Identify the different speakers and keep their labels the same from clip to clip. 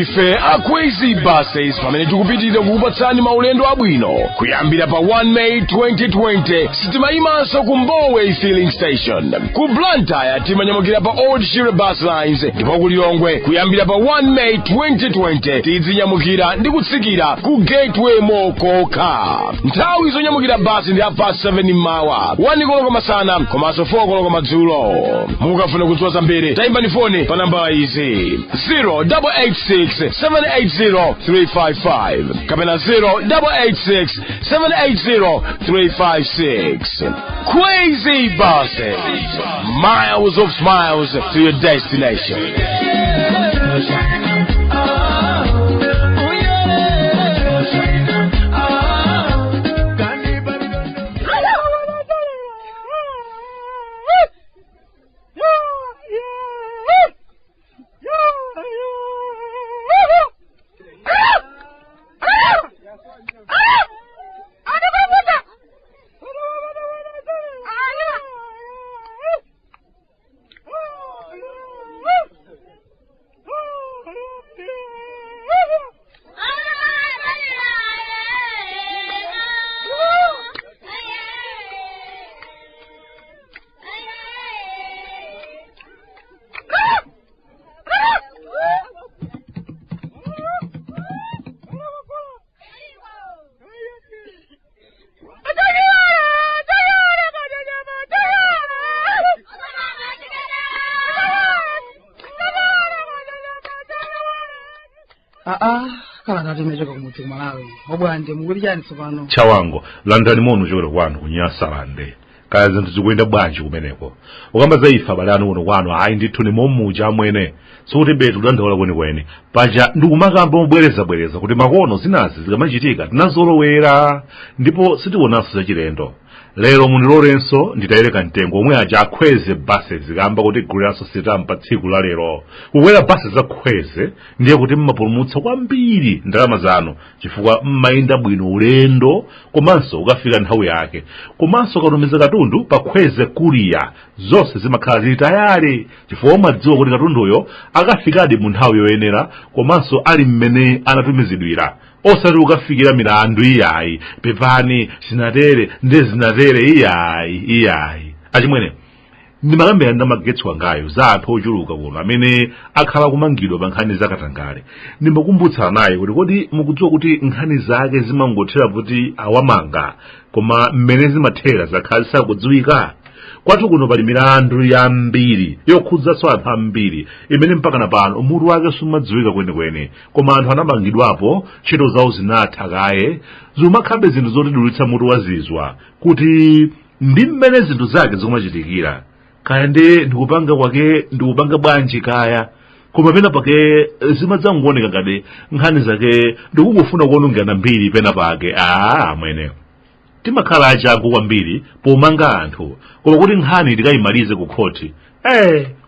Speaker 1: Ndife a Kwezy Buses pamene tikupitirira kukupatsani maulendo abwino. Kuyambira pa 1 May 2020 sitimayimanso ku Mbowe Filling Station. Ku Blantyre timanyamukira pa Old Shire Bus Lines, ndipo ku Lilongwe kuyambira pa 1 May 2020 tidzinyamukira ndi kutsikira ku Gateway Mall kokha. Nthawi zonyamukira basi ndi half past 7 mmawa, 1 koloko masana komanso 4 koloko madzulo. Mukafuna kudziwa zambiri, tayimbani foni pa nambala izi: 0886 780 355 kapena 0886 780 356. Kwezy Buses, miles of smiles to your destination.
Speaker 2: Aa, kalata imachoka kumudzi ku Malawi. Obwande, mukuti chani tsopano?
Speaker 3: Chawango, landani moni uchokera kwanu kunyasalande. Kaya zinthu zikuyenda bwanji kumeneko? Ukamba za ife abale anu kuno kwanu, ayi ndithu ni mommuja amwene. Sikuti betu kudandaula kwenikweni. Paja ndikumakamba mobwerezabwereza kuti makono zinazi zikamachitika tinazolowera ndipo sitionanso zachilendo. Lero mundilorenso nditayereka mtengo omwe aja a Kwezy Buses kamba kuti guliranso sitampa tsiku la lero. Kukwera basi za Kwezy ndiye kuti mmapulumutsa kwambiri ndalama zanu, chifukwa mmayenda bwino ulendo komanso ukafika nthawi yake, komanso ukatumiza katundu pa Kwezy Courier zonse zimakhala zili tayali, chifukwa umadziwa kuti katunduyo akafikadi mu nthawi yoyenera komanso ali mmene anatumizidwira, osati ukafikira milandu iyayi, pepani zinatere ndi zinatere, iyayi iyayi. Achimwene, ndimakambirana ndi magetsi wangayo za anthu ochuluka kuno amene akhala kumangidwa pa nkhani za katangale. Ndimakumbutsana naye kuti kodi mukudziwa kuti nkhani zake zimangothera kuti awamanga, koma mmene zimathera zakhala zisakudziwika? Kwathu kuno pali milandu yambiri yokhudzanso anthu ambiri imene mpaka na pano mutu wake sumadziwika kwenikweni, koma anthu anamangidwapo, ntchito zawo zinatha kaye. Zimakhabe zinthu zotidulitsa mutu wazizwa kuti ndi mmene zinthu zake zikumachitikira, kaya ndi ndikupanga kwake ndikupanga bwanji kaya, koma pena pake zimadzangooneka ngati nkhani zake ndikungofuna kuonongerana mbiri pena pake. Aa amwene, timakhala achangu kwambiri pomanga anthu, koma kuti nkhani tikayimalize ku khoti,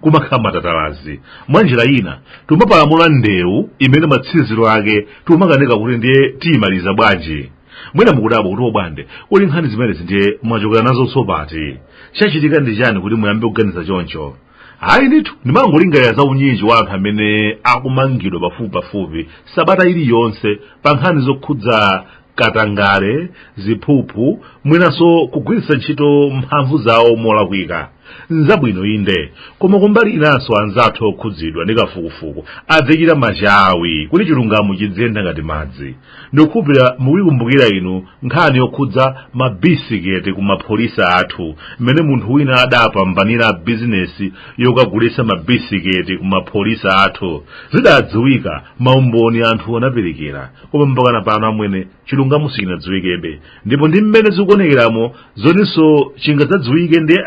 Speaker 3: kumakhala matatalazi. Mwa njira ina timapalamula ndewu imene matsiziro ake timakanika kuti ndiye tiyimaliza bwanji. Mwina mukudabwa kuti obwande, kodi nkhani zimenezi ndiye mwachokera nazonso pati? Chachitika ndi chani kuti muyambe kuganiza choncho? Ayi ndithu, ndimangolingalira za unyinji wa anthu amene akumangidwa pafupipafupi sabata iliyonse pa nkhani zokhudza katangale, ziphuphu, mwinanso kugwiritsa ntchito mphamvu zawo molakwika. Nzabwino inde, koma kumbali inanso anzathu okhudzidwa ndi kafukufuku adzichita machawi kuti chilungamo chidziyenda ngati madzi. Ndikukhulupirira mukuyikumbukira inu nkhani yokhudza mabisiketi ku mapholisa athu, mmene munthu wina adapambanira bizinesi yokagulitsa mabisiketi ku mapholisa athu. Zidadziwika, maumboni anthu anaperekera, koma mpakana pano amwene chilungamo sichinadziwikebe, ndipo ndi mmene zikuonekeramo zotinso chingadzadziwike ndi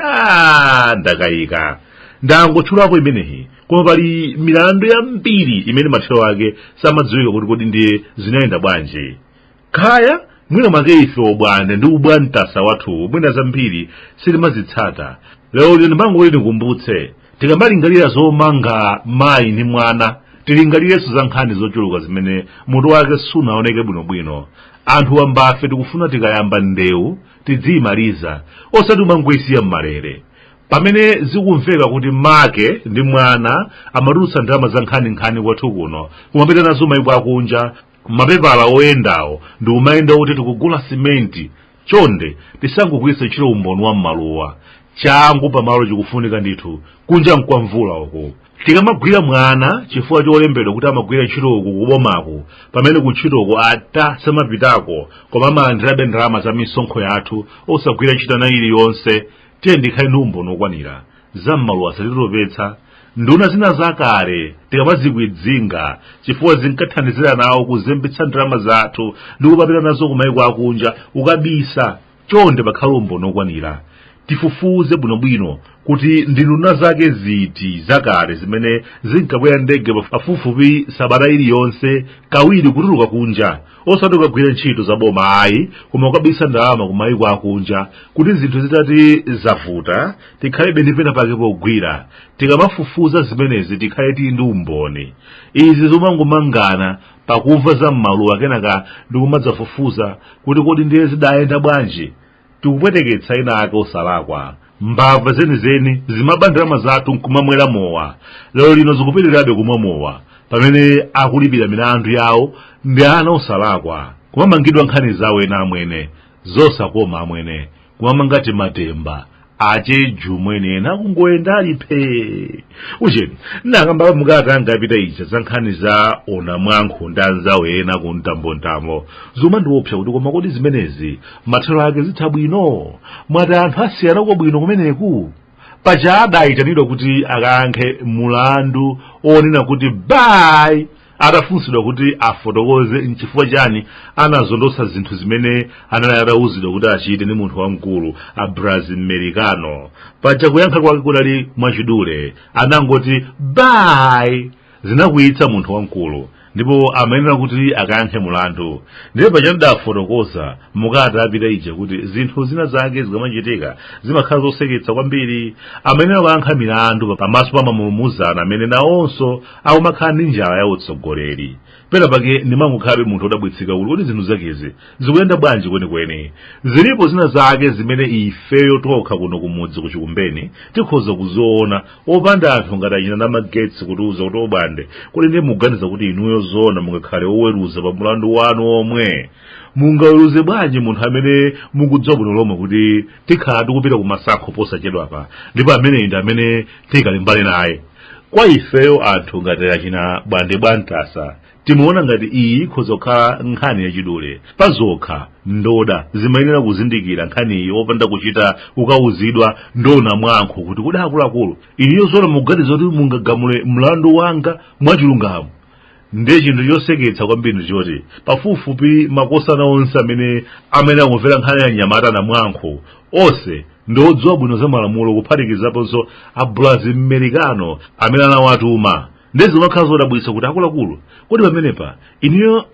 Speaker 3: ndakayika. Ndangotchulapo imeneyi, koma pali milandu yambiri imene mathero ake samadziwika kuti kodi ndiye zinayenda bwanji. Kaya mwina mwake ife obwande ndi ubwantasa wathu mwina zambiri sitimazitsata. Lero lino ndimangoti ndikumbutse, tikamalingalira zomanga mayi ndi mwana, tilingalirenso za nkhani zochuluka zimene mutu wake sunaoneke bwinobwino. Anthu wambafe tikufuna tikayamba ndewu tidziyimaliza, osati umangoyisiya mmalere. Pamene zikumveka kuti make ndi mwana amatulutsa ndalama za nkhaninkhani kwathu kuno kumapita nazo maiko akunja, mapepala oyendawo ndi kumayenda kuti tikugula simenti. Chonde tisangogwiritsa ntchito umboni wa m'maluwa. Changu pamalo chikufunika ndithu, kunja nkwamvula uku. Tikamagwira mwana chifukwa cholembedwa kuti amagwira ntchito uku kubomaku, pamene kuntchitoko ata samapitako koma amalandirabe ndalama za misonkho yathu osagwira ntchito ina iliyonse, tiye ndikhale ndi umboni okwanira. Za m'maluwa asatitopetsa. Nduna zina zakale tikamazikwidzinga chifukwa zinkathandizira nawo kuzembetsa ndalama zathu ndi kumapita nazo kumayiko akunja ukabisa, chonde pakhale umboni okwanira. Tifufuze bwinobwino kuti ndi nduna zake ziti zakale zimene zinkakwera ndege pafupifupi sabata iliyonse kawiri kutuluka kunja, osati kukagwira ntchito za boma ayi, koma kukabisa ndalama ku mayiko akunja, kuti zinthu zitati zavuta tikhalebe ndi pena pake pogwira. Tikamafufuza zimenezi tikhale tili ndi umboni. Izi zomangomangana pakumva za m'maluwa kenaka ndikumadzafufuza kuti kodi ndiye zidayenda bwanji, tikupweteketsa ena ake osalakwa. Mbava zenizeni zimaba ndalama zathu nkumamwera mowa. Lero lino zikupitirirabe kumwa mowa pamene akulipira milandu yawo ndi ana osalakwa, kumamangidwa nkhani zawo ena amwene, zosakoma amwene, kumamanga timatemba acheju mwene ena akungoyenda ali phee. Ucheni nakamba mukatanga apita ija za nkhani za ona mwankho ndi anzawo ena ku mtambontambo, zomandiopsa kuti koma kodi zimenezi mathero ake zitha bwino? Mwati anthu asiyanako bwino kumeneku? Paja adayitanidwa kuti akayankhe mulandu onena kuti bayi atafunsidwa kuti afotokoze nchifukwa chani anazondotsa zinthu zimene anali atawuzidwa kuti achite ndi munthu wamkulu a Brazil Americano. Paja kuyankha kwake kunali mwachidule, anangoti bayi. Zinakwiyitsa munthu wamkulu ndipo amayenera kuti akayankhe mulandu. Ndipo paja ndidafotokoza mukati apita ija kuti zinthu zina zake zikamachitika zimakhala zoseketsa kwambiri. Amayenera kuyankha milandu pamaso pa mamulumuzana amene nawonso akumakhala ndi njala ya utsogoleri. Pena pake ndimangokhalabe munthu wodabwitsika kuti kodi zinthu zakezi zikuyenda bwanji kwenikweni. Zilipo zina zake zimene ifeyo tokha kuno kumudzi kuchikumbeni tikhoza kuziona opanda anthu ngati achina namagetsi kutiuza kuti obwande, kodi ndiye mukuganiza kuti inuyo zoona mungakhale oweruza pa mulandu wanu omwe? Mungaweruze bwanji munthu amene mukudziwa bwino lomwe kuti tikhala tikupita ku masankho posachedwapa ndipo ameneyi ndi amene tikalimbane naye? Kwa ifeyo anthu ngati achina bwande bwantasa timaona ngati iyi ikhoza kukhala nkhani yachidule pazokha. Ndoda zimayenera kuzindikira nkhaniyi opanda kuchita kukauzidwa ndona mwankho kuti kodi akuluakulu inuyo zoona mukuganiza kuti mungagamule mlandu wanga mwachilungamo? Ndiye chinthu choseketsa kwambiri ndi choti pafupifupi makosana onse amene amayenera kumvera nkhani ya nyamata na mwankho onse ndi odziwa bwino za malamulo, kuphatikizaponso abulazi mmerikano amene anawatuma. Ndiye zimakhala zodabwitsa kuti akuluakulu, kodi pamenepa inuyo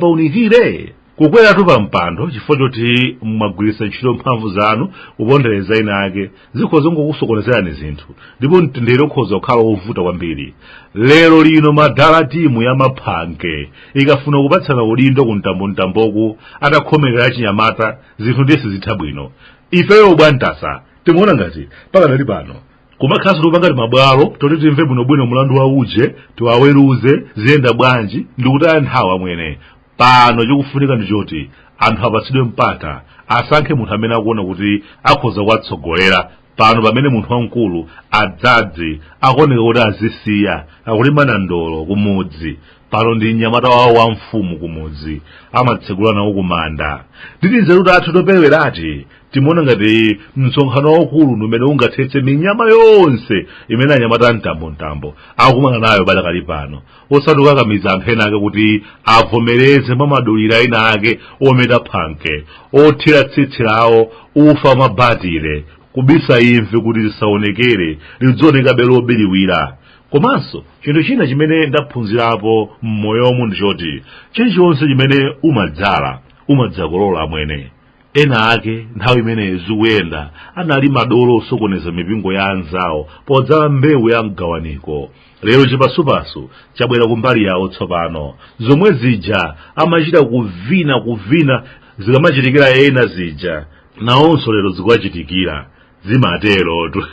Speaker 3: simunapaunikire kukweratu pa mpando chifukwa choti mwagwiritsa ntchito mphamvu zanu kupondereza ena ake? Zikhoza kungokusokonezerani zinthu ndipo mtendere ukhoza kukhala wovuta kwambiri. Lero lino madala timu ya maphanke ikafuna kupatsana udindo ku mtambontamboku atakhomerera achinyamata, zinthu ndiye sizitha bwino. Ifeyo bwantasa timaona ngati pakadali pano kumakhalanso tikupanga timabwalo toti timve bwinobwino mulandu wa uje tiwaweruze ziyenda bwanji ndikutaya nthawi amwene. Pano chikufunika ndi choti anthu apatsidwe mpata asankhe munthu amene akuona kuti akhoza kuwatsogolera pano pamene munthu wamkulu adzadzi akuoneka kuti azisiya akulimbana ndolo kumudzi. Pano ndi mnyamata wawo wa mfumu kumudzi amatsekula nawo kumanda. Nditi nzeru tathu toperewerati timaona ngati msonkhano waukulu ndi umene ungathetse minyama yonse imene anyamata amtambontambo akukumana nayo padakali pano, osati kukakamiza anthu ena ake kuti avomereze mwa madulira ena ake ometa phanke, othira tsitsi lawo ufa wamabatire, kubisa imvi kuti zisaonekere, lidzionekabe lobiriwira. Komanso chinthu china chimene ndaphunzirapo m'moyomu ndi choti chilichonse chimene umadzala umadzakolola amwene. Ena ake nthawi imeneyi zikuyenda anali madolo osokoneza mipingo ya anzawo podzala mbewu ya mgawaniko. Lero chipasupasu chabwera kumbali yawo tsopano. Zomwe zija amachita kuvina kuvina zikamachitikira ena zija nawonso lero zikuwachitikira. Zimaterotu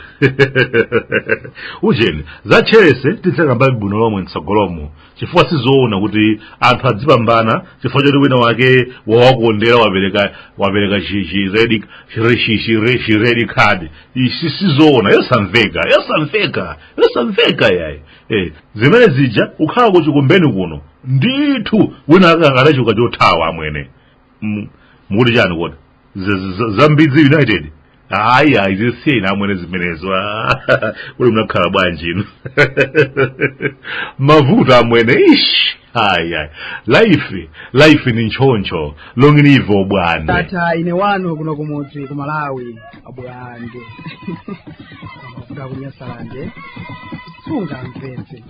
Speaker 3: ujeni za Chelsea, tidzakamba bwino lomwe mtsogolomo, chifukwa sizoona kuti anthu adzipambana chifukwa choti wina wake wawakondera, wapereka chi red card. Isi sizoona, yosamveka, yosamveka, yosamveka yayi. Zimene zija ukhala kuchikumbeni kuno ndithu, wina akanachoka chothawa amwene. Mukuti chani kodi? Zambezi United, ayi ayi, zisiyeni amwene zimenezo. Kuli munakhala bwanji inu? Mavuto amwene, ish, ayi ayi, life ni nchoncho. Long live obwande.
Speaker 2: Tata, ine wanu kuno kumudzi ku Malawi, abwande. Mavuto akunyasalande sungamvetse.